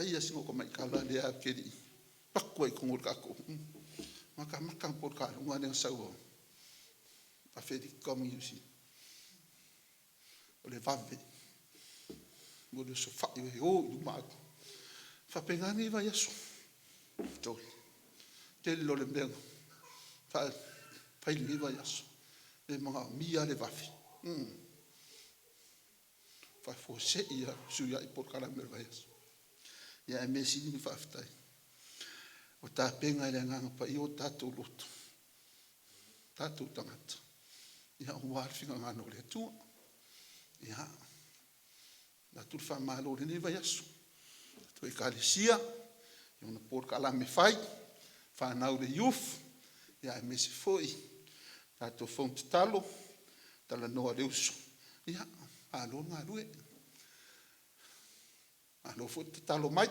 Paia sina o tamaitala lea ou te le i alu atu ai i totonu o le tatou matamata po o le taaloga lea na sau a Afelika ma Niu Sila, o le vave, mo le osofai e o i luma ae faapena lenei vaiaso. Tele o le mea na fai i lenei vaiaso, e manaomia lava le vave, faafuasei lava le fesuiai o polokalame o le vaiaso. Ia ae mea sili ona faafetai ua tapena e le Agaga Paia o tatou loto, tatou tagata, aua le finagalo o le Atua. Ia, e avatu le faamalo i lenei vaiaso i tatou Ekalesia i ona polokalame fai, fanau i le youth, aemaise foi le tatou fono tatalo, Talanoa a le Uso, ia malo le galue. Malo foi le tatalo mai,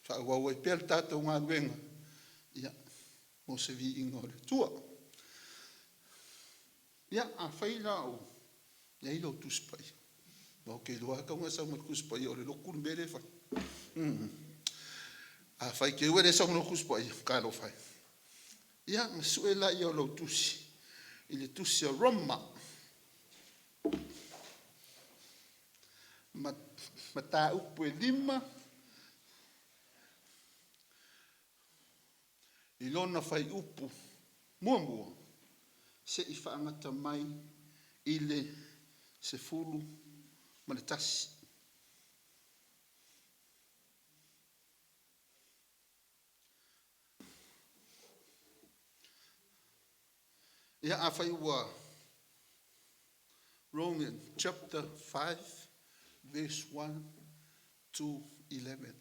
faaauau ai pea le tatou galuega mo se viiga o le Atua. Ia, afai la o i ai lau Tusi Paia, aua ou te iloa lava e tatau ona e sau ma le Tusi Paia o le lotu le mea lea e fai. Afai te i ua e le sau ma lau Tusi Paia, talofa e. Ia ona sue lea o lau Tusi i le Tusi a Roma, mataupu e 5 i lona fuaiupu 1 seia faagata mai i le 11. Ia, afai ua Romans chapter 5 verse 1 to 11.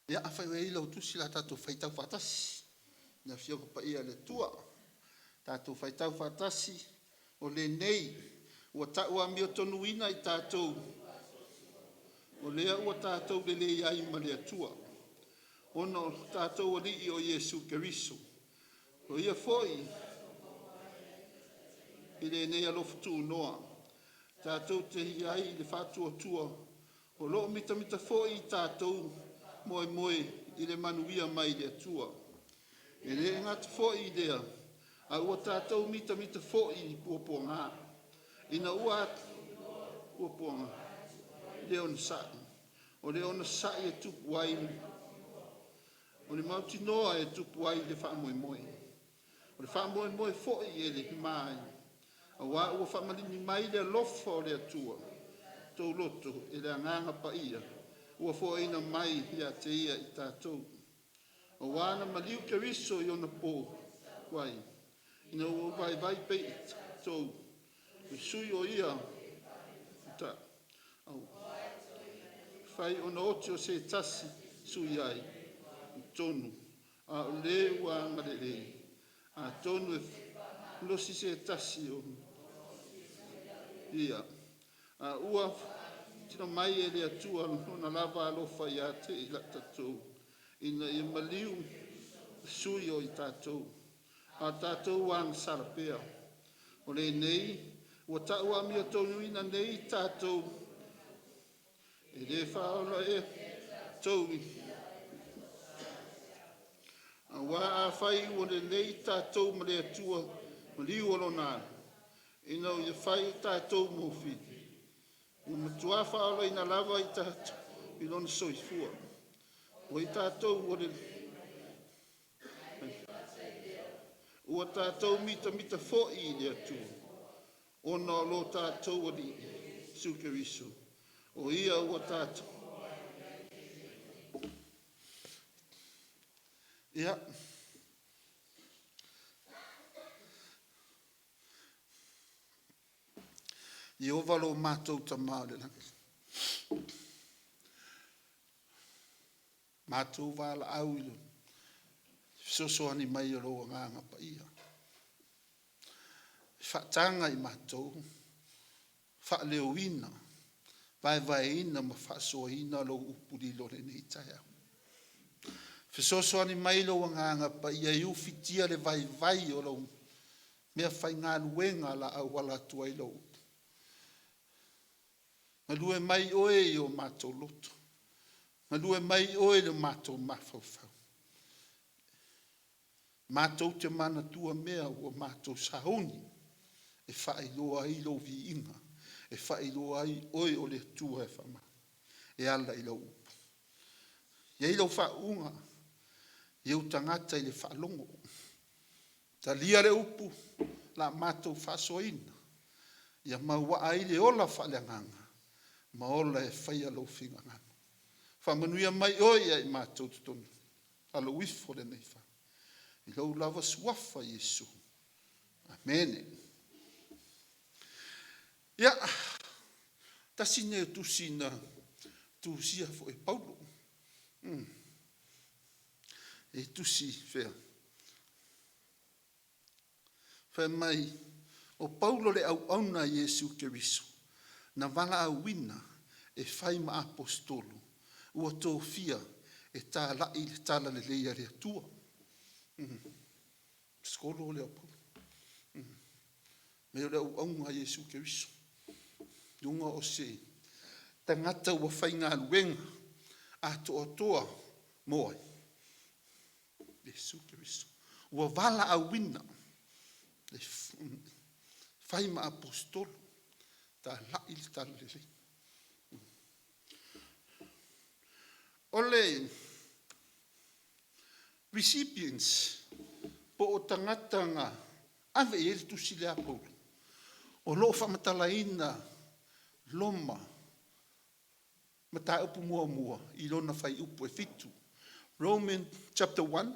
Ia, afai o i ai lau tusi, o le a tatou faitau faatasi i le Afioga Paia a le Atua. Tatou faitau faatasi, o lenei ua tau amiotonuina i tatou, o lea ua tatou lelei ai ma le Atua, ona o lo tatou Alii o Iesu Keriso. O Ia foi i lenei alofa tunoa, tatou te i ai i le faatuatua, o lo o mitamita foi i tatou moemoe i le manuia mai le Atua. E le gata foi i lea, a ua tatou mitamita foi i puapuaga, ina ua puapuaga le onosai, o le onosai e tupu ai o le mautinoa e tupu ai le faamoemoe, o le faamoemoe foi e le ma ai, aua ua faamalini mai le alofa o le Atua i outou loto e le Agaga Paia ua foaina mai ia te ia i tatou. Aua na maliu Keriso i ona po tuai ina ua vaivai pei tatou, e sui o ia fai ona oti o se tasi sui ai i totonu, a o le ua agalelei. Atonu e malosi se tasi o ia, a ua faatino mai e le Atua Lona lava alofa ia te i tatou, ina ia maliu ma sui o i tatou, a o tatou ua agasala pea. O lenei ua ta'u amiotonu nei i tatou, e le faaola ea outou i Aua afai ua lelei tatou ma le Atua i le maliu o Lona Alo, ina ua fai i tatou ma mofili, ua matua faaolaina lava i tatou i lona soifua. O i tatou ua ua tatou mitamita foi i le Atua, ona o lo tatou Alii Iesu Keriso. O Ia ua tatou Ia, Ieova lo matou Tama o le lagi, matou valaau i le fesoasoani mai o lou Agaga Paia, e faataga i matou, faaleoina, vaevaeina ma faasoaina lou upu lilo i lenei taeao. Fesoasoani mai lou Agaga Paia e ufitia le vaivai o lau mea faigaluega la auala atu ai lau upu. Galue mai oe i o matou loto, galue mai oe i lo matou mafaufau. Matou te manatua mea ua matou sauni e faailoa ai lou viiga, e faailoa ai oe o le Atua e faamalo, e ala i lau upu. E i ai lau faauuga i ou tagata i le faalogo. Talia le upu la matou faasoaina, ia mauaa ai le ola faaleagaga ma ola e faia lou finagalo. Faamanuia mai oe ia i matou totonu. Alo ifo lenei fa. I lou lava suafa Iesu. Amene. Ia, tasi nei o tusi na tusia foi e Paulo. E tusi fea? Fai mai, o Paulo le auauna a Iesu Keriso, na valaauina e fai ma aposetolo, ua tofia e tala'i le tala lelei a le Atua. Sikolo lea o Paulo. Mea o le auauna a Iesu Keriso. Luga o se tagata ua faigaluega atoatoa mo ai? Iesu Keriso. Ua valaauina e fai ma aposetolo, tala'i le tala lelei. O le recipients po o tagata na ave i ai le tusi lea a Paulo, o lo o faamatalaina Roma mataupu muamua i lona fuaiupu e 7. Roman chapter 1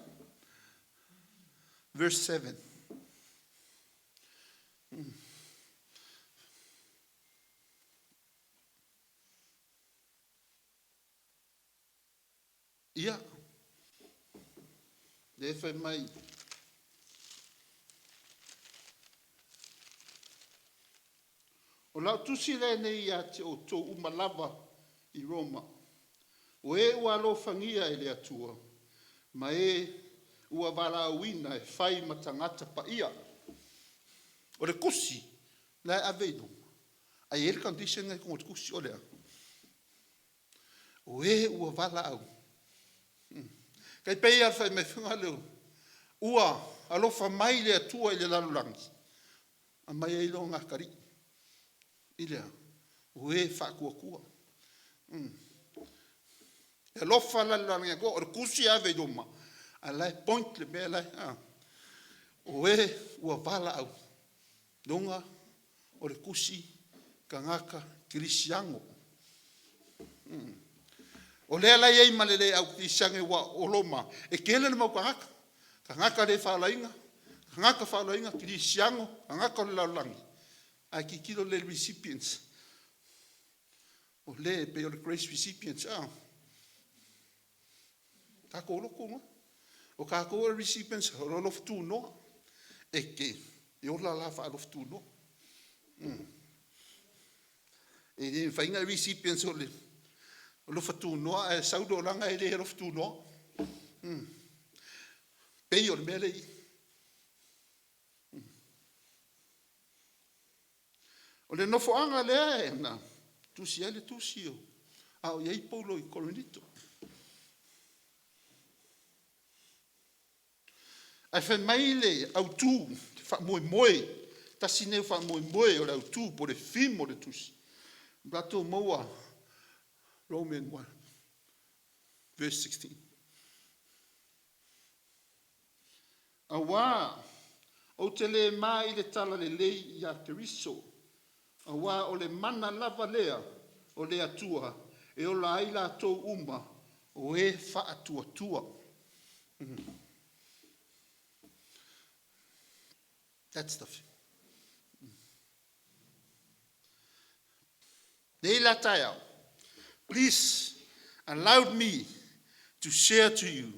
verse 7. Ia, lea fai mai, o lau tusi lenei ia te outou uma lava i Roma, o e ua alofagia e le Atua, ma e ua valaauina e fai ma tagata paia. O le tusi la e ave i Roma, ae i ai le condition lena i totonu o le tusi, o le a? O e ua valaau. E tai pei lava o le fai mai foi lea, ua alofa mai le Atua i le lalolagi, aumai ai Lona Atalii, i le a? O e faatuatua. E alofa la le Atua, o le tusi e ave i Roma, a o la e point le mea la e, o e ua valaauina, luga o le tusi tagata kerisiano. O lea la e i ai ma le le aukerisiano aua o Roma, e tele le mau tagata, tagata le faalaina, tagata faalaina, kerisiano, tagata o le lalolagi, ae tilotilo lelei i recipients, o le e pei o le grace recipients, a? Tatou lotu na. O tatou o recipients o le alofa tunoa. E te e ola la faalofa tunoa. E le mafai ona e recipients o le alofa tunoa ae sau le olaga e le alofa tunoa. Pei o le mea lea e i i. O le nofoaga lea na tusi ai le tusi a o i ai Paulo i Korinito. Ae fai mai le autu, le faamoemoe, tasi lenei o faamoemoe o le autu po o le theme o le tusi, na tatou maua Roman 1 verse 16. Auā ou te le ma i le talalelei ia Keriso, auā o le mana lava lea o le Atua e ola ai latou uma o e faatuatua. That's the thing. Nei la taeao, please allow me to share to you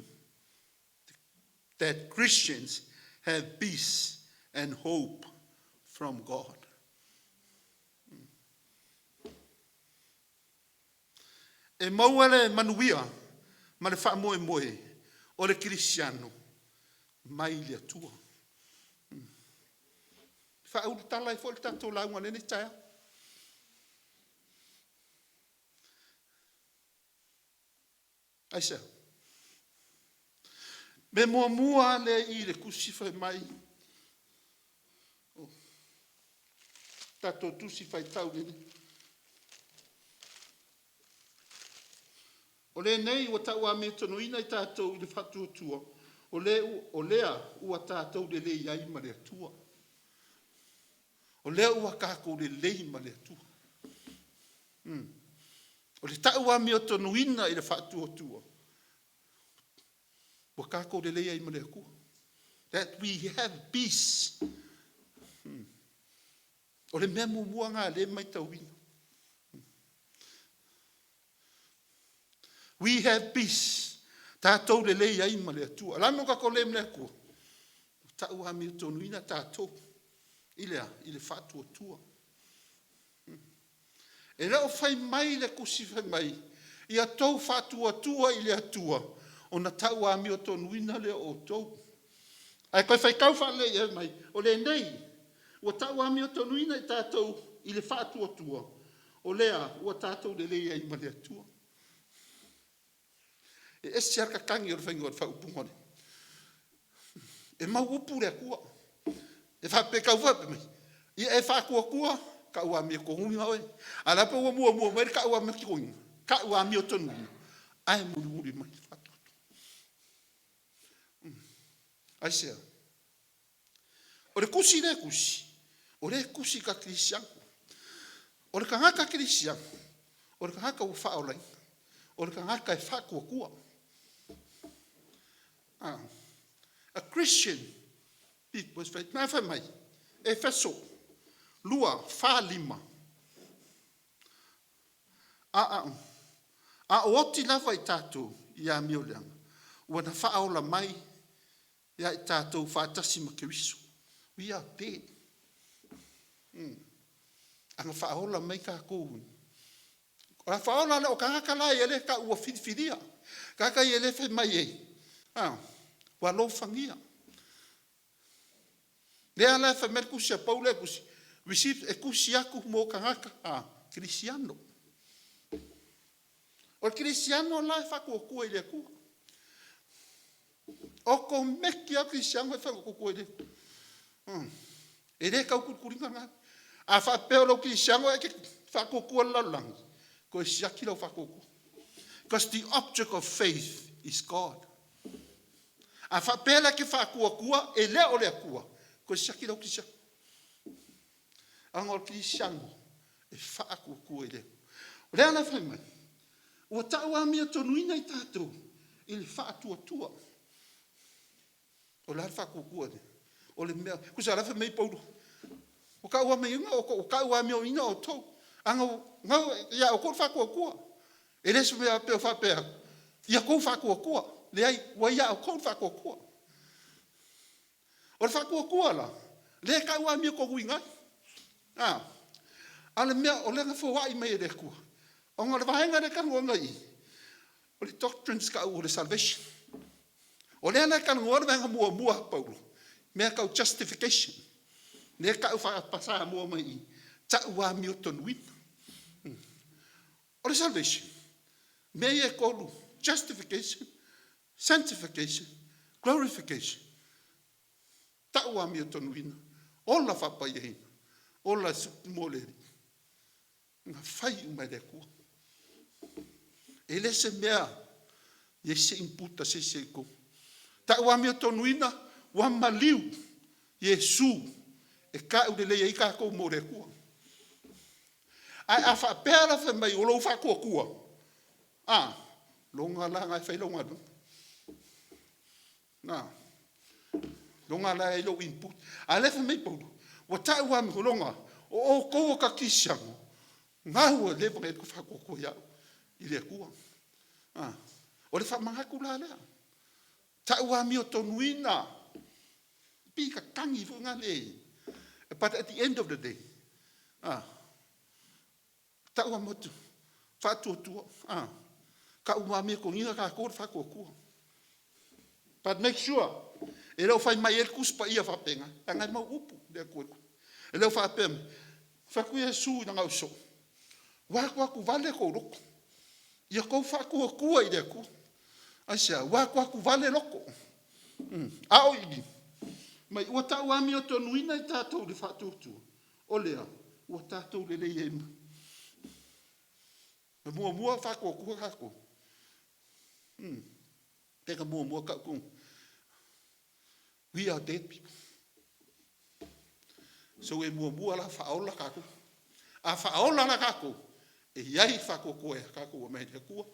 that Christians have peace and hope from God. E maua le manuia ma le faamoemoe O le kerisiano mai le Atua. Faaulutala ai foi le tatou lauga i lenei taeao. Aisea? Mea muamua lava lea i i le tusi fai mai, tatou tusi faitau i le O lenei ua tauamiotonu i tatou i le faatuatua, o lea ua tatou lelei ai ma le Atua. O lea ua tatou lelei ma le Atua. O le tau amiotonu i le faatuatua, ua tatou lelei ai ma le Atua. That we have peace. O le mea muamua lena o lea e matauina. We have peace. Tatou lelei ai ma le Atua. O le a le mea ua tatou lelei ai ma le Atua? Ua tau amiotonuina tatou i le a? I le faatuatua. E le o fai mai le tusi fai mai, ia outou faatuatua i le Atua, ona tau amiotonuina lea o outou. Ae toe faitau faalelei i ai, fai mai, o lenei ua tau amiotonu i tatou i le faatuatua, o lea ua tatou lelei ai ma le Atua. E ese lava le tatagi o le faiga o le faaupuga lea. E mau upu le Atua. E tau faapea mai, ia e faatuatua, tau amiotonu oe. A o le a pe ua muamua mai le tau amiotonu, ae mulimuli mai le faatuatua. Aisea? O le tusi lea e tusi, o lea e tusi i tagata kerisiano. O le tagata kerisiano, o le tagata ua faaolaina, o le tagata e faatuatua. A Christian people, fai mai, Efeso 2, 4, 5, a o oti lava i tatou i amio leaga, ua na faaola mai ia i tatou faatasi ma Keriso. We are dead. A na faaola mai tatou. O le faaola lea o tagata la ia lea e tau ua filifilia. Tagata ia lea e fai mai e, ua alofagia. Lea la e fai mai le tusi a Paulo lea e tusi, receive, e tusi atu mo tagata kerisiano. O le kerisiano la e faatuatua i le Atua. Okomeki lava kerisiano e faatuatua i le Atua. E le taukulikuliina la. A faapea o lou kerisiano e te faatuatua i le lalolagi, toe siaki lau faatuatua. Because the object of faith is God. A faapea la e te faatuatua e le o le Atua, toe siaki lau kerisiano. Aga o le kerisiano e faatuatua i le Atua. O lea la e fai mai, ua tau amiotonu i tatou i le faatuatua. O le a le faatuatua lea? O le mea, tusa o la e fai mai Paulo, ua tau amioina outou, aga ia outou le faatuatua. E le o se mea faapea, ia outou faatuatua. Leai, ua ia outou le faatuatua. O le faatuatua la, lea e tau amiotonuina ai. A o le mea o lea na foai mai e le Atua, ona o le vaega lea e talanoa ai i i, o le doctrines tau o le salvation. O lea la e talanoa le vaega muamua a Paulo, mea tau justification, lea e tau faa-Samoa mai i i, tau amiotonuina. O le salvation, mea ia e tolu, justification, sanctification, glorification, tau amiotonuina, ola faapaiaina, ola mo le Alii, na fai uma e le Atua. E le se mea e i ai se input a se isi i totonu. Tau amiotonuina, ua maliu Iesu e tau lelei ai tatou mo le Atua. Ae a faapea la fai mai o lou faatuatua, loga la na e fai lau galuega. Loga la e i ai lou input. A o lea e fai mai Paulo, ua tau loga, o outou o kerisiano, na ua leva ona i ai le faatuatua ia au i le Atua. O le faamanatu la lea, tau amiotonuina, pei tatagi foi na le, but at the end of the day, tau faatuatua, tau amiotonu tatou le faatuatua. But make sure, e le o fai mai ai le Tusi Paia faapena, leaga e mau upu le Atua. E le o faapea mai, fai atu Iesu i lana ausoo, ua atuatu vale tou loto, ia outou faatuatua i le Atua. Aisea? Ua atuatuvale loto. A o i, ma ua tau amiotonuina i tatou i le faatuatua, o le a? Ua tatou lelei ai ma. Na muamua faatuatua tatou. Pe na muamua tau We are dead people. So e muamua la faaola tatou. A faaola la tatou, e i ai le faatuatua ia tatou e aumai le Atua,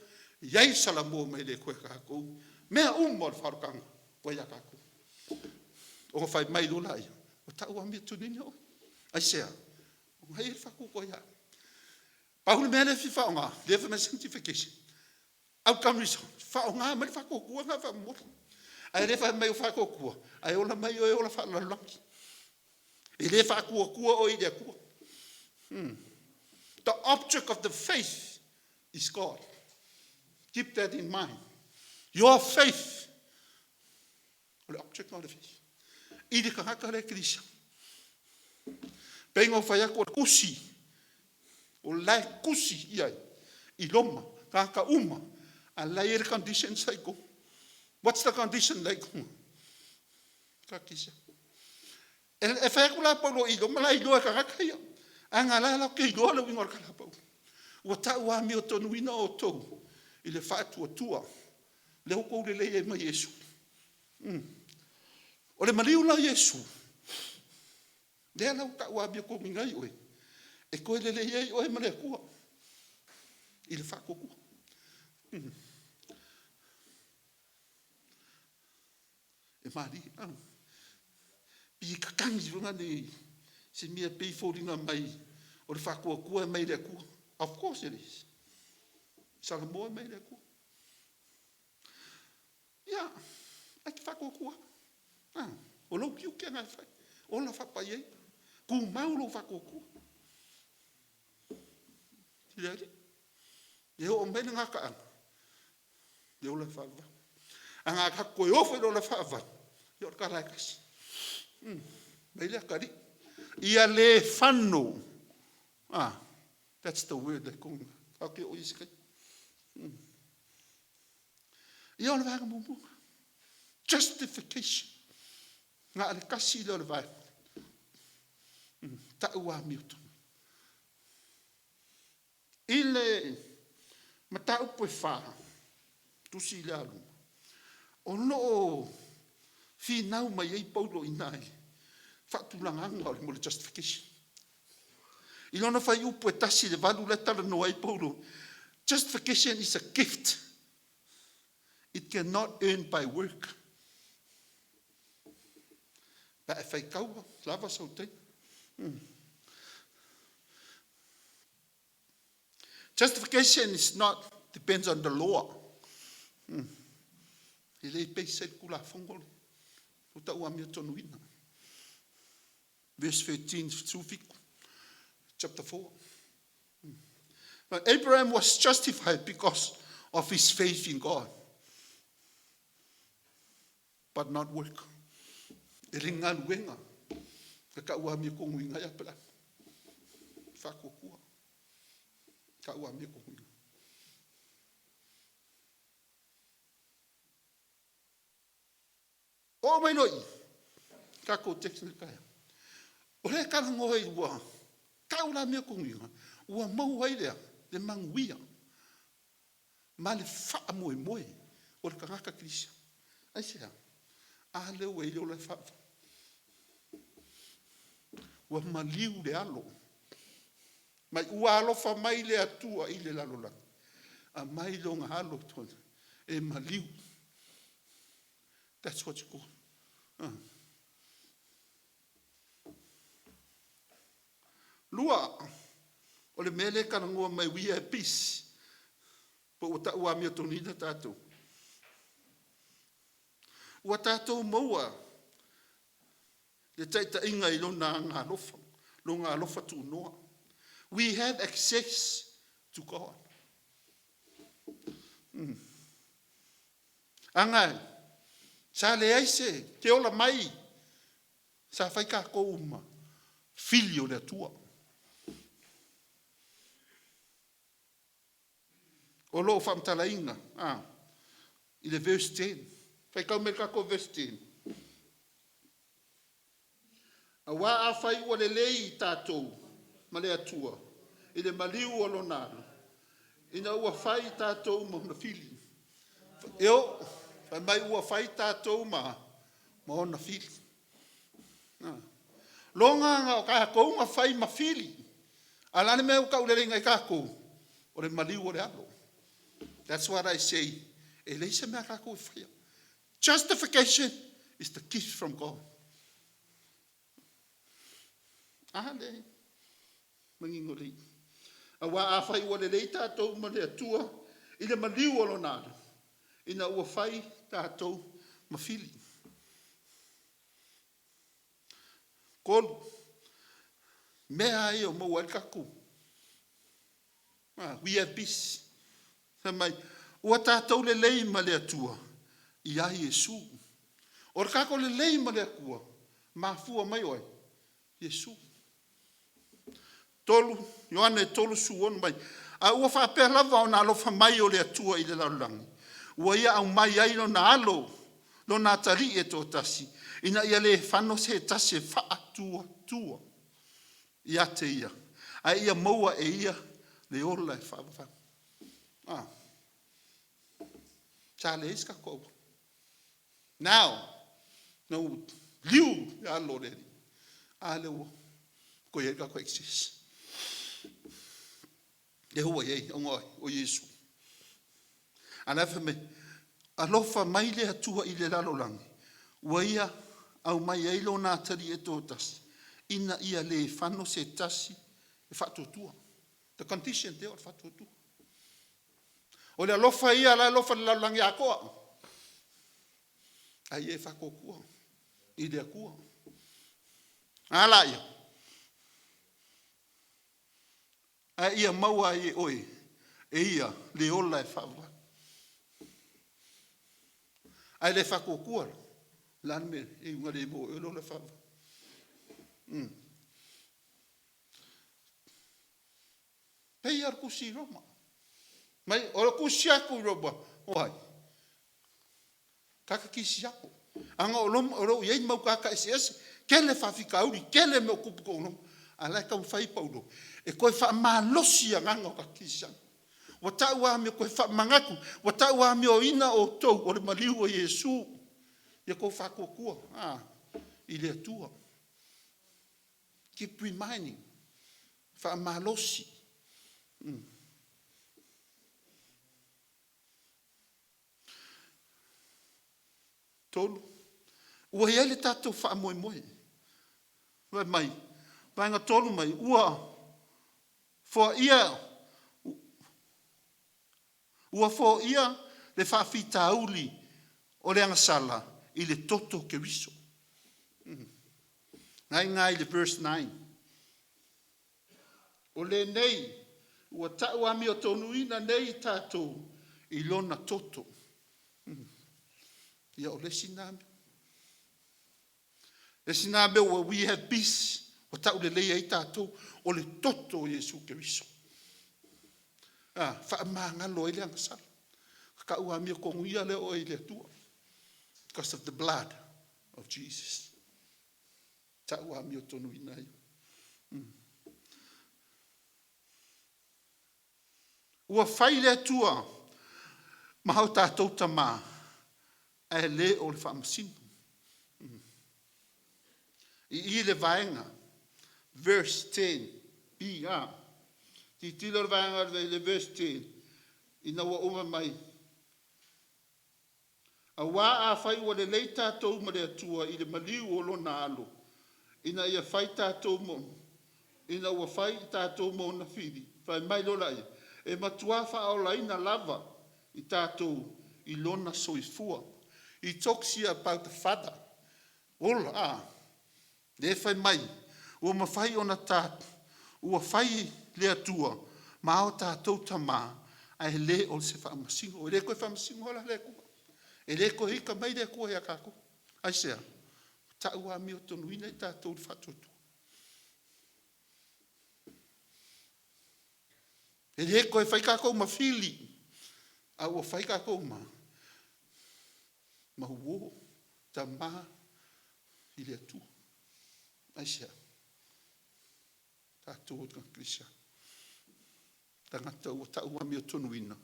e i ai le salamo mai le Atua ia tatou, mea uma o le faaolataga ua ia tatou. Ona fai mai loa lea, ua tau amiotonu oe. Aisea? Ua i ai le faatuatua ia oe. Pau le mea lea e fia faaaoga, lea e fai mai sanctification, outcome result, faaaoga mai le faatuatua lena faamolemole. Ae le fai mai o faatuatua, ae ola mai oe e ola faalelalolagi. E le faatuatua oe i le Atua. The object of the faith is God. Keep that in mind. Your faith, o le object lena o le faith. I le tagata le kerisiano. Pei ona ou fai atu o le tusi, o la e tusi i ai i Roma tagata uma, a o la e i ai le condition sa i totonu. What's the condition la e i totonu? E fai atu la Paulo i Roma la e iloa e tagata ia, ae na o la e latou te iloa le uiga o le tala a Paulo. Ua tau amiotonu outou i le faatuatua, lea ua outou lelei ai ma Iesu. O le maliu la o Iesu, lea la ua tau amiotonuina ai oe, e toe lelei ai oe ma le Atua i le faatuatua. E malie. Pei e tatagi foi lea, se mea e pei e foliga mai o le faatuatua e aumai le Atua. Of course it is. Salamo e aumai le Atua. Ia, ae te faatuatua lava. O lou tiute lena e fai. Ola faapaia ia. Tumau lou faatuatua i le Alii. E oo mai le gataaga, le ola e faavavau. Ae a tatou toe o foi loa i le ola faavavau, ia o le tala lava e tasi. Fai mai lea, atalii, ia le fano. That's the word tatou te oo i ai i se taimi. Ia o le vaega muamua lena. Justification. Na o le tasi lea o le vaega. Tau amiotonu. I le mataupu e 4, tusi lea a Roma, o lo o finau mai ai Paulo i ina i le faatulagaga mo le justification. I lona fuaiupu e 1 i le 8 la e talanoa ai Paulo, justification is a gift. It cannot earn by work. Pe a e faitau lava sau taimi. Justification is not depends on the law. E le base ai le tulafono le tau amiotonuina. Verse 13, 17, chapter 4. But Abraham was justified because of his faith in God, but not work. E le galuega na tau amiotonuina ai Aperama. Faatuatua. Tau amiotonu. Oo mai loa i tatou text na taeao. O lea e talanoa i ua tau la amiotonu, ua maua ai lea le manuia ma le faamoemoe o le tagata kerisiano. Aisea? A lea ua i ai le ola e faavavau. Ua maliu le alo, ma ua alofa mai le Atua i le lalolagi, aumai lona alo e maliu. That's what you call. Lua, o le mea lea e talanoa mai, we have peace. Po ua tau amiotonu tatou. Ua tatou maua le taitaiga i lona agaalofa, lona alofa tunoa. We have access to God. Aga Sa leai se te ola mai, sa fai tatou ma fili o le Atua. O loo faamatalaina i le verse 10. Faitau mai le tatou verse 10. Aua afai ua lelei i tatou ma le Atua i le maliu o lona alo, ina ua fai tatou ma ona fili. E o, fai mai ua fai tatou ma ona fili. Loga na o tatou na fai ma fili. A o le a le mea ua tauleleina ai tatou? O le maliu o le alo. That's what I say. E leai se mea a tatou e faia. Justification is the gift from God. A lea e manino lelei. Aua afai ua lelei tatou ma le Atua i le maliu o lona alo, ina ua fai tatou ma fili. 3, mea ia o maua ai le tatou, we have peace. Fai mai, ua tatou lelei ma le Atua ia Iesu. O le tatou lelei ma le Atua, mafua mai o ai? Iesu. 3, Ioane 3:16 mai, a ua faapea lava ona alofa mai o le Atua i le lalolagi, ua ia aumai ai lona alo, lona atalii e toatasi, ina ia le fano se tasi e faatuatua ia te ia, ae ia maua e ia le ola e faavavau. Ah. Sa leai se tatou auala. Now, na ua liu le alo o le Alii, a lea ua toe i ai le tatou access. Lea ua i ai, ona o Iesu. A o la e fai mai, alofa mai le Atua i le lalolagi, ua ia aumai ai lona atalii e toatasi, ina ia le fano se tasi e faatuatua. The condition there o le faatuatua. O le alofa ia la e alofa i le lalolagi atoa, a ia e faatuatua i le Atua. A laia, ae ia maua ai e oe e ia le ola e faavavau. Ae le faatuatua, le a le mea e iuga le maua e oe le ola e faavavau. Pei lava o le tusi i Roma. Mai, o le tusi atu i Roma, o ai? Kakekisiano. Aga o lo o i ai mau tagata eseese, tele faafitauli, tele mea o tupu i totonu o Roma, a o la e taumafai Paulo e toe faamalosi agaga o tagata kerisiano. Ua tau lava toe faamanatu, ua tauamioina outou o le maliu o Iesu, ia outou faatuatua i le Atua. Keep reminding, faamalosi. 3, ua i ai le tatou faamoemoe. Fai mai, vaega 3 mai, ua foia le faafitauli o le agasala i le toto o Keriso. Na i ina i le verse 9. O lenei ua tau amiotonuina nei i tatou i lona toto. Ia o le isi lena mea. Le isi lena mea ua we have peace, ua taulelei ai tatou, o le toto o Iesu Keriso. Faamagalo ai le agasala. Tau amiotonuia lea o oe i le Atua. Because of the blood of Jesus. Tau amiotonuina ai. Ua fai le Atua ma o tatou tamā, ae le o le faamasino. I i le vaega, verse 10, b, a. Tilotilo le vaega i le verse 10, ina ua uma mai, aua afai ua lelei tatou ma le Atua i le maliu o lona alo, ina ia fai tatou mo, ina ua fai i tatou ma ona fili, fai mai loa laia, e matua faaolaina lava i tatou i lona soifua. He talks here about the Father. Ola, a. Le fai mai, ua mafai ona ta, ua fai le Atua ma o tatou tamā, ae le o se faamasino. E le toe faamasino la le Atua. E le toe ita mai le Atua ia tatou. Aisea? Ua tau amiotonuina i tatou i le faatuatua. E le toe fai tatou ma fili, a ua fai tatou ma uo, tama i le Atua. Aisea? O tatou o tagata kerisiano, tagata ua tau amiotonuina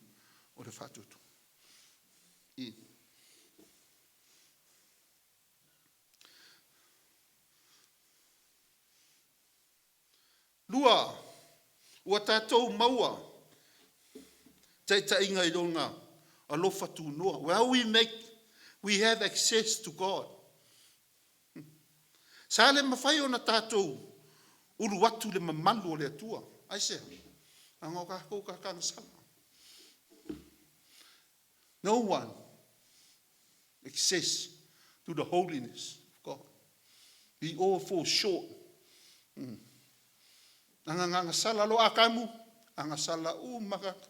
o le faatuatua. Lua, ua tatou maua taitaiga i Lona alofa tunoa. Well, we have access to God. Sa le mafai ona tatou ulu atu i le mamalu o le Atua. Aisea? Leaga o tatou o tagata agasala. No one access to the holiness of God. We all fall short. Leaga na agasala loa Atamu, agasala uma tatou.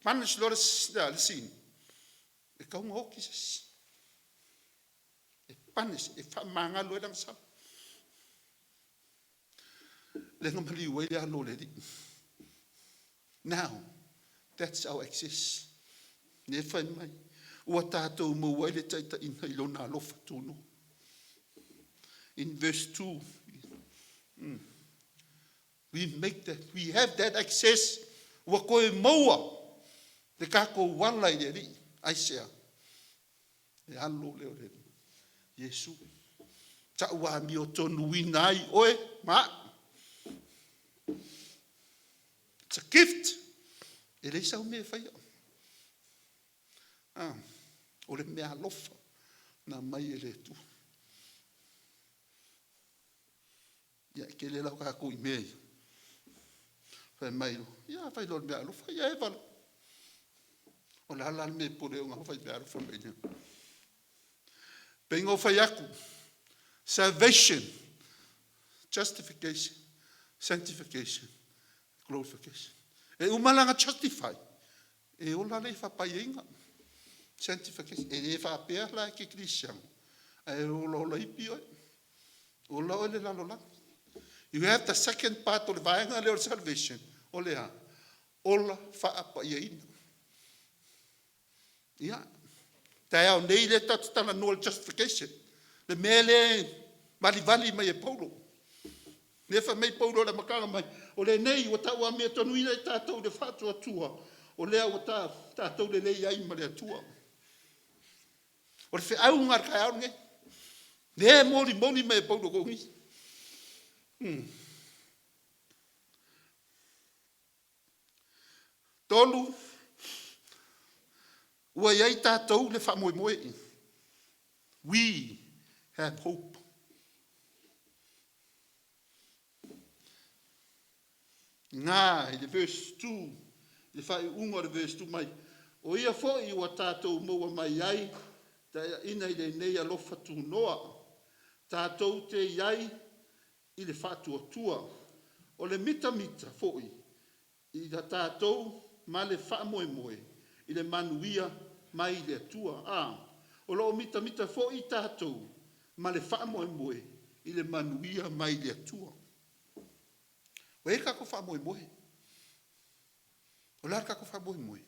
Punish loa le sin, e tatau ona oti se isi. E punish, e faamagalo ai le agasala. Lea na maliu ai le alo o le Alii. Now, that's our access. Lea e fai mai, ua tatou maua ai le taitaiga i lona alofa tunoa. In verse 2, we make that, we have that access. Ua toe maua le tatou ala i le Alii. Aisea? Le alo lea o le Alii, Iesu. Tau amiotonuina ai oe ma a'u. It's a gift. E leai sau mea e faia. Ah, o le mea alofa na aumai e le Atua. Ia, e tele la o tatou i mea ia. Fai mai, ia, fai loa o le mea alofa, ia eva loa. O le a la le mea e pule ai ona fai mea alofa mai nei? Pei ona ou fai atu, salvation, justification, sanctification, glorification. E uma la ona justify, e ola lea i faapaiaina. Sanctification. E le faapea la e te kerisiano, ae olaola ipi oe. Ola oe i le lalolagi. You have the second part o le vaega lea o le salvation, o le a? Ola faapaiaina. Ia, taeao nei lea tatou te talanoa i le justification, le mea lea e valivali mai e Paulo. Lea e fai mai Paulo i le amataga mai, o lenei ua tau amiotonu i tatou i le faatuatua, o lea ua tatou lelei ai ma le Atua. O le feau lena o le taeao lenei, lea e molimoli mai e Paulo i Korini. Tolu, ua i ai tatou le faamoemoe. We have hope. Na i le verse 2, i le faaiuga o le verse 2 mai, o ia foi ua tatou maua mai ai taitaiga i lenei alofa tunoa, tatou te i ai i le faatuatua. O le mitamita foi i a tatou ma le faamoemoe i le manuia mai le Atua. A, o lo o mitamita foi tatou ma le faamoemoe i le manuia mai le Atua. Ua i ai le tatou faamoemoe. O le a le tatou faamoemoe?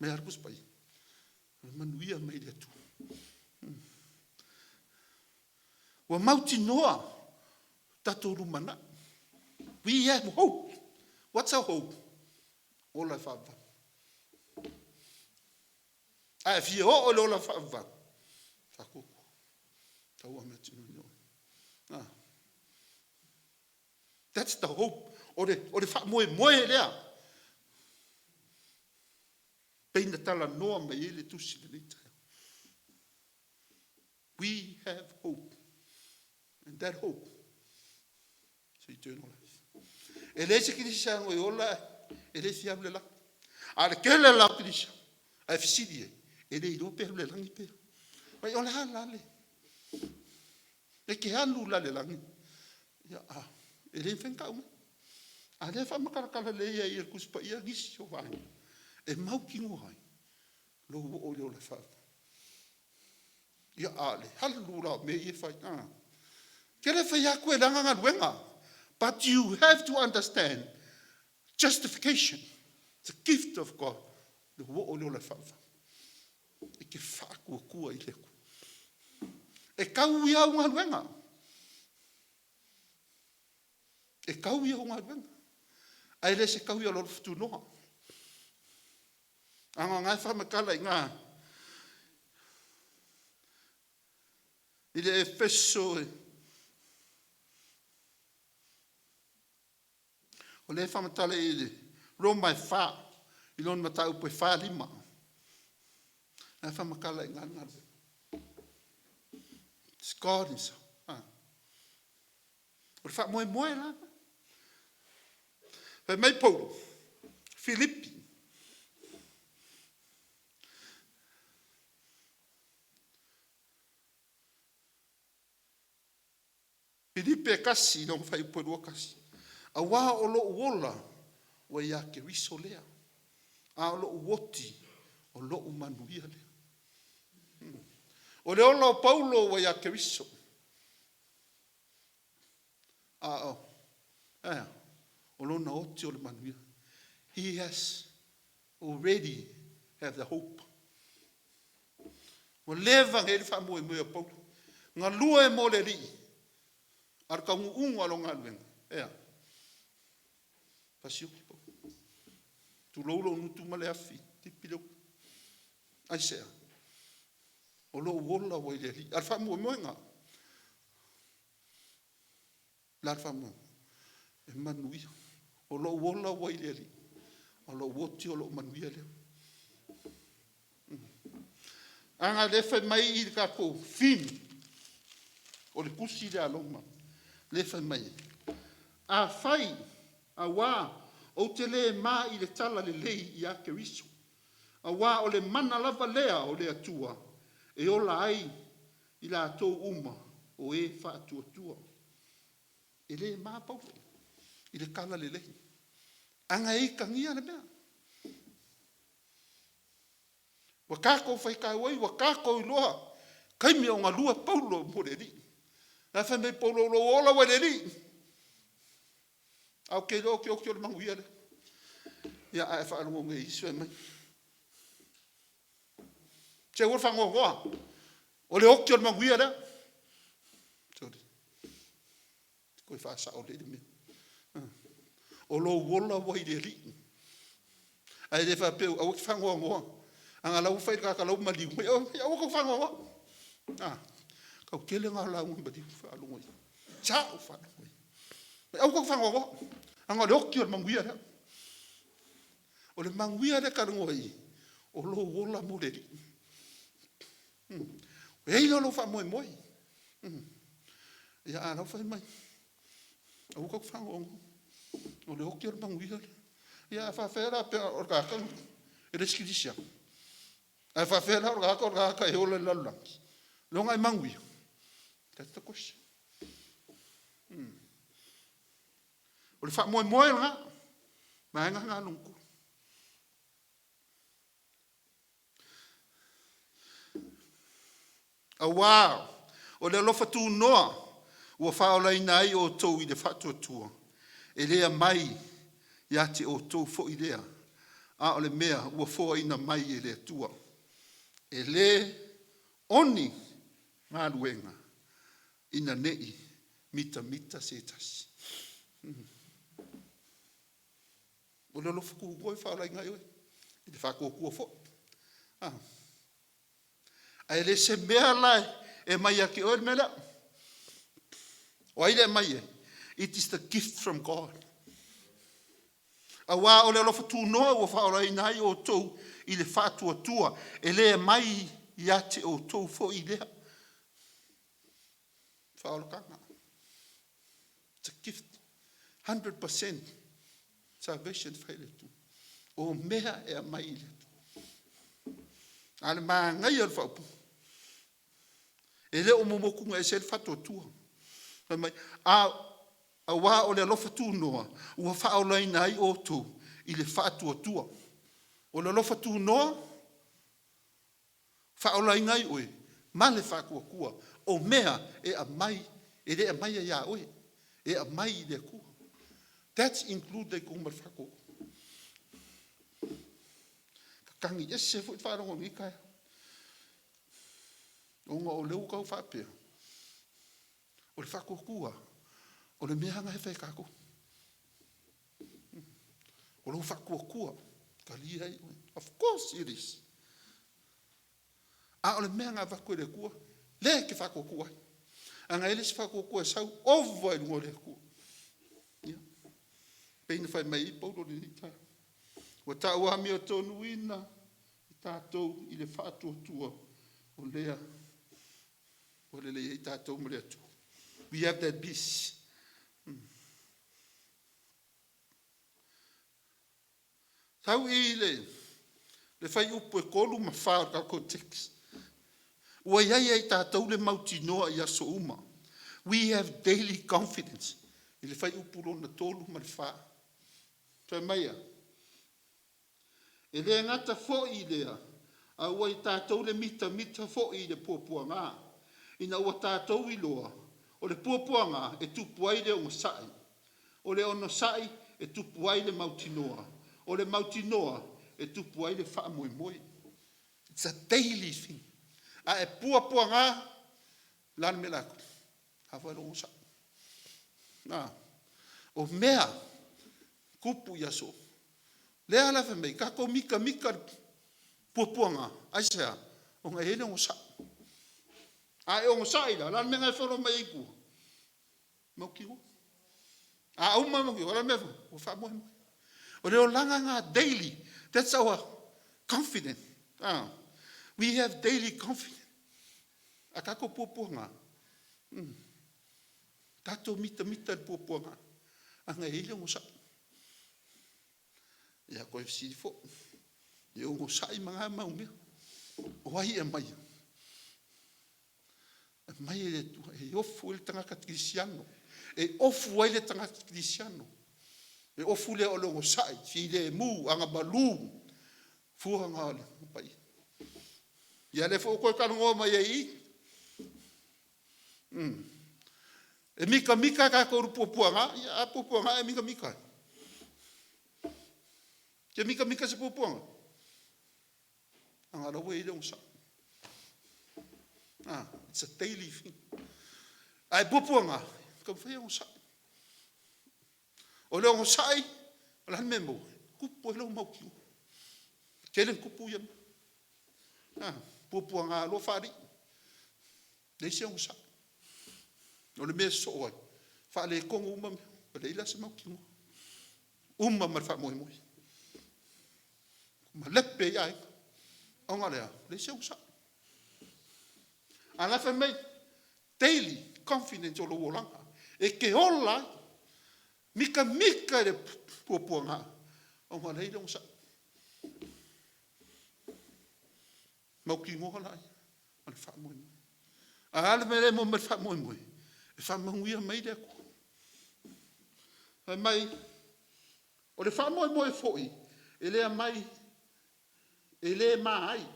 Mai a le Tusi Paia? O le manuia mai le Atua. Ua mautinoa tatou lumanai. We have hope. What's our hope? Ola e faavavau. A e fia oo i le ola faavavau, faatuatua. Tau amiotonu oe. Ah. That's the hope. O le faamoemoe lea. Pei na talanoa mai ai le tusi lenei taeao. We have hope. And that hope is eternal life. E leai se kerisiano e ola e le fia alu i le lagi. A le tele la o kerisiano, ae fesili e, e le iloa pe alu i le lagi pe. Mai o le a la le. E te alu la i le lagi. Ia, a, e le mafai ona tau mai. A lea e faamatalatala lelei ai e le Tusi Paia nisi o vaega. E mautinoa ai lou oo i le ola faavavau. Ia, a o le alu la o mea ia e fai, a. Ou te le fai atu e leaga galuega, but you have to understand justification, the gift of God, le oo i le ola faavavau. E te faatuatua i le Atua. E tau i au galuega. E tau i au galuega. Ae le se tau i lou alofa tunoa. A na o lena e faamatala i ina i le Efeso, o lea e faamatala i le Roma e 4 i lona mataupu e 4, 5, la e faamatala i ina le galuega. It's God Himself. Ah. O le faamoemoe la. Fai mai Paulo, Filipi, Filipi e 1 i lona fuaiupu e 21, auā o lou ola ua ia Keriso lea, a o lou oti o lou manuia lea. O le ola o Paulo ua ia Keriso, a o, ea, o lona oti o le manuia. He has already have the hope. Ua leva ona i ai le faamoemoe o Paulo, galue mo le Alii, a o le taunuuga o lona galuega, ea, fasioti Paulo. Tulou lou gutu ma le afi, tipi le utu. Aisea? O lou ola ua i le Alii. A o le faamoemoega, o le a le faamoemoega? E manuia. O lou ola ua i le Alii, a o lou oti o lou manuia lea. Leaga o lea e fai mai i le tatou theme o le tusi lea a Roma, lea e fai mai ai, afai, auā ou te le ma i le talalelei ia Keriso, auā o le mana lava lea o le Atua e ola ai i latou uma o e faatuatua. E le ma Paulo i le talalelei, aga e itagia le mea. Ua tatou faitau ai, ua tatou iloa taimi o galue Paulo mo le Alii. O la e fai mai Paulo, lou ola ua i le Alii, ae ou te iloa ou te oti o le manuia lea. Ia, ae faalogo nei i isi fai mai, se aua le faanoanoa, o le oti o le manuia lea. Sole, toe faasao lelei le mea. O lou ola ua i le Alii. Ae le faapea aua te faanoanoa, a na la ua fai i le tagata o la ua maliu mai, aua tou te faanoanoa. A, tau tele na o lauga maliu faalogo ai. Sa ou faalogo i ai. Aua tou te faanoanoa, leaga o le oti o le manuia lea. O le manuia lea e talanoa i i, o lou ola mo le Alii. E i ai la lou faamoemoe. Ia, a o la e ua fai mai, aua tou te faanoanoa, o le oti o le manuia lea. Ia a faapefea la pe a o le tagata e le o se kerisiano? Ae faapefea la o le tagata e ola i le lalolagi? Eiloga e manuia? That's the question. O le faamoemoe lena, vaega lena lona tolu. Auā o le alofa tunoa ua faaolaina ai outou i le faatuatua, e le aumai ia te outou foi lea, a o le mea ua foaina mai e le Atua. E le o ni galuega, ina ne i mitamita se tasi. O le alofa tunoa e faalaina ai oe, i le faatuatua foi. Ae le se mea la e aumai ia te oe le mea lea. O ai le aumai ai? It is the gift from God. Auā o le alofa tunoa ua faaolaina ai outou i le faatuatua, e le aumai ia te outou foi lea. Faaolataga. It's a gift. 100% salvation fai le Atua. O mea e aumai i le Atua. A o le manaia o le faaupuga, e le o momotuga ese ai le faatuatua. Fai mai, a, auā o le alofa tunoa ua faaolaina ai outou i le faatuatua. O le alofa tunoa, faaolaina ai oe ma le faatuatua. O mea e aumai, e le aumaia ia oe, e aumai i le Atua. That's include i totonu ma le faatuatua. Tatagi ese foi le faalogo i lenei taeao, ona o lea ua tau faapea, o le faatuatua, o le mea lava lena e fai e tatou. O lou faatuatua, talia ai oe. Of course it is. A o le mea na avatu e le Atua, lea e te faatuatua ai. A na i ai le isi faatuatua e sau, ova i luga o le Atua. Ia, pei ona fai mai ai Paulo i lenei taeao, ua tau amiotonu tatou i le faatuatua o lea ua lelei ai tatou ma le Atua. We have that peace. Sau i i le fuaiupu 3 ma 4 o le tatou text. Ua i ai ia i tatou le mautinoa i aso uma. We have daily confidence. I le fuaiupu lona 3 ma le 4. Fai mai a, e le gata foi i lea, a ua i tatou le mitamita foi i le puapuaga, ina ua tatou iloa, o le puapuaga e tupu ai le onosai, o le onosai e tupu ai le mautinoa, o le mautinoa e tupu ai le faamoemoe. It's a daily thing. A e puapuaga, o le a le mea o le a tupu? Lava lou onosai. O mea tupu i aso uma. Lea la fai mai, tatou mitamita i le puapuaga. Aisea? Ona e i ai le onosai. A e onosai la, o le a le mea na e follow mai ai i tua? Mautinoa. A uma mautinoa, o le a le mea e ua faamoemoe. O le olaga lena daily. That's our confidence. We have daily confidence. A tatou puapuaga, tatou mitamita i le puapuaga, ana e i ai le onosai. Ia toe fesili foi, e onosai ma na mau mea. O ai e aumaia? Aumai e le Atua e ofu ai le tagata kerisiano. E ofu ai le tagata kerisiano. E ofu lea o le onosai, filemu, agamalu, fua na o le Paia. Ia lea foi ua toe talanoa mai ai i i. E mitamita tatou i le puapuaga, ia a puapuaga ae mitamita ai. E te mitamita i se puapuaga? Leaga o la ua i ai le onosai. It's a daily thing. Ae puapuaga, e taumafai e onosai. O le onosai, o le a le mea e maua? Tupu ai lou mautinoa. Tele na tupu ia mea. Puapuaga loa faalii, leai se onosai. O le mea e sosoo ai, faaletonu uma mea, ua leai la se mautinoa. Uma ma le faamoemoe. Malepe ai aiga. Ona o le a? Leai se onosai. A o la e fai mai, daily confidence o lou olaga. E te ola ai, mitamita i le puapuaga, ona o lea e i ai le onosai. Mautinoa laia ma le faamoemoe. A o le a le mea lea e maua mai le faamoemoe? E faamanuia mai le Atua. Fai mai, o le faamoemoe foi, e le e le ma ai,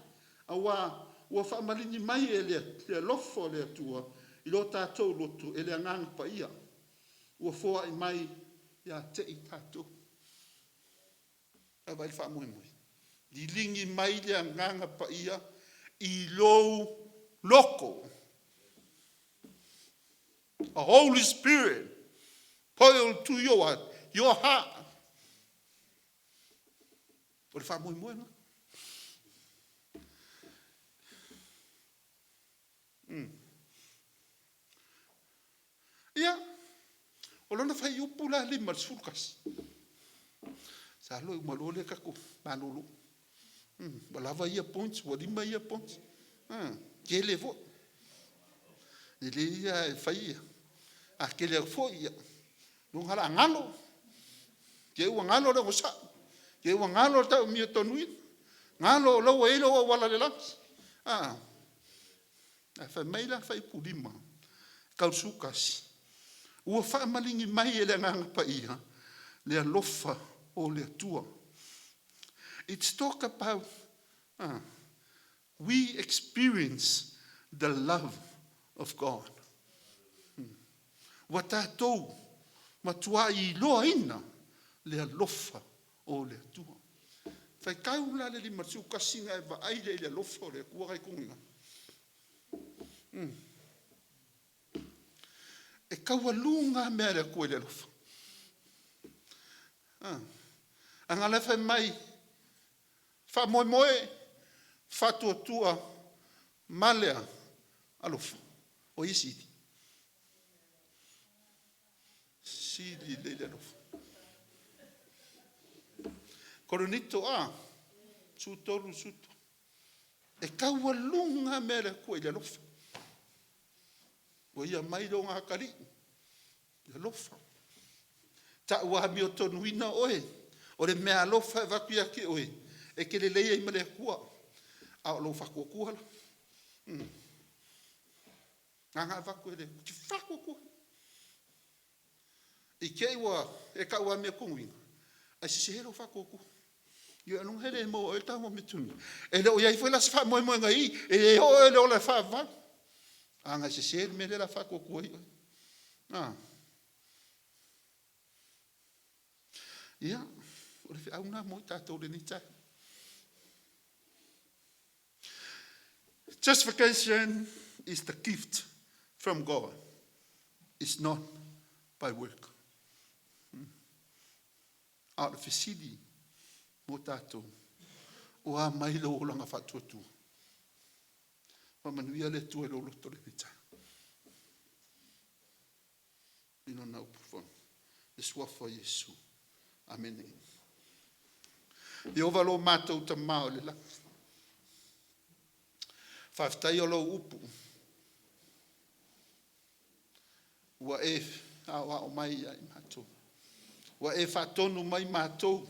aua ua faamaligi mai e le alofa o le Atua i lo tatou loto e le Agaga Paia, ua foai mai ia te i tatou. Vaai i le faamoemoe. Liligi mai le Agaga Paia i lou loto. A Holy Spirit pour to your heart. O le faamoemoe lena. Ia, o lona fuaiupu la 51, masalo e uma loa lea tatou malolo. Ua lava ia points, ua 5 ia points. Tele foi. Lelei ia e fai ia. A tele atu foi, ia, luga la galo. Te i ua galo le onosai, te i ua galo le amiotonu, galo o la ua i ai lou auala i le lagi. Ae fai mai la le fuaiupu 5, tau le 11, ua faamaligi mai e le Agaga Paia le alofa o le Atua. It's talk about we experience the love of God. Ua tatou matuai iloaina le alofa o le Atua. Faitau la le 51 na e vaai lea i le alofa o le Atua na i totonu i ina. E taualuga lava mea a le Atua i le alofa. A na la e fai mai, faamoemoe, faatuatua ma le alofa. O ai e sili? Sili lelei le alofa. Korinito a, 13, 17. E taualuga lava mea a le Atua i le alofa. Ua ia mai le atalii, le alofa. Tau amiotonuina oe, o le meaalofa e avatu ia te oe, e te lelei ai ma le Atua, a o lou faatuatua la. Na ona avatu e le Atua, e te faatuatua. I te i ua e tau amiotonu, ae sese lou faatuatua. Ia ailoga e le maua e oe le tau amiotonu. E le o i ai foi la se faamoemoega i i, e le oo i le ola faavavau. Leaga e sese le mea lea o le a faatuatua ai oe. A. Ia, o le feau lena mo i tatou i lenei taeao. Justification is the gift from God. It's not by work. A o le fesili mo tatou, o a mai lou olaga faatuatua? Faamanuia le Atua i lou loto lenei taeao. I lona upu fono. Le suafa o Iesu. Amene. Ieova lo matou Tama o le lagi, faafetai o lou upu ua e aoao mai ia i matou, ua e faatonu mai matou,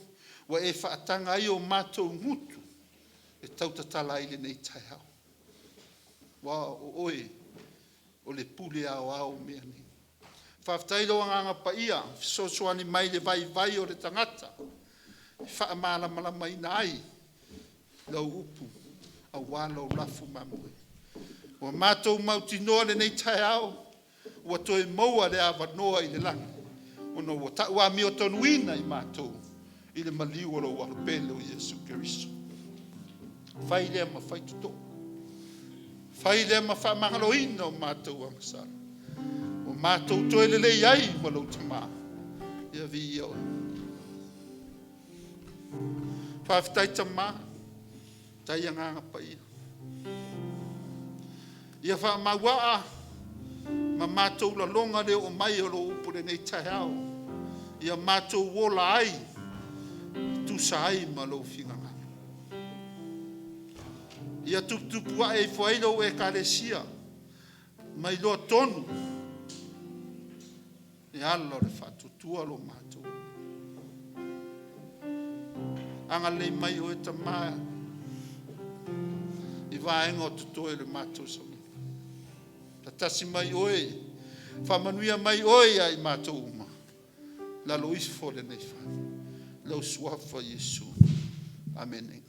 ua e faataga ai o matou gutu e tautatala ai lenei taeao. Aua o oe o le pule aoao o mea nei. Faafetai i lou Agaga Paia e fesoasoani mai i le vaivai o le tagata e faamalamalamaina ai lau upu aua lau lafo mamoe. Ua matou mautinoa i lenei taeao ua toe maua le avanoa i le lagi ona ua tau amiotonuina i matou i le maliu o lou Alo pele o Iesu Keriso. Fai lea ma faitotoa, fai lea ma faamagaloina o matou agasala, ua matou toe lelei ai ma lou Tama. Ia viia Oe. Faafetai Tama, faafetai Agaga Paia. Ia faamauaa ma matou lagona le oo mai o lou upu i lenei taeao, ia matou ola ai e tusa ai ma lou finagalo. Ia tuputupu ae ifo ai lau Ekalesia ma iloa tonu e ala o le faatuatua lo matou. Agalelei mai oe Tama i vaega o totoe o le matou sauniga. Faatasi mai Oe, faamanuia mai Oe ia i matou uma, lalo ifo o lenei fale, i lou Suafa Iesu. Amene.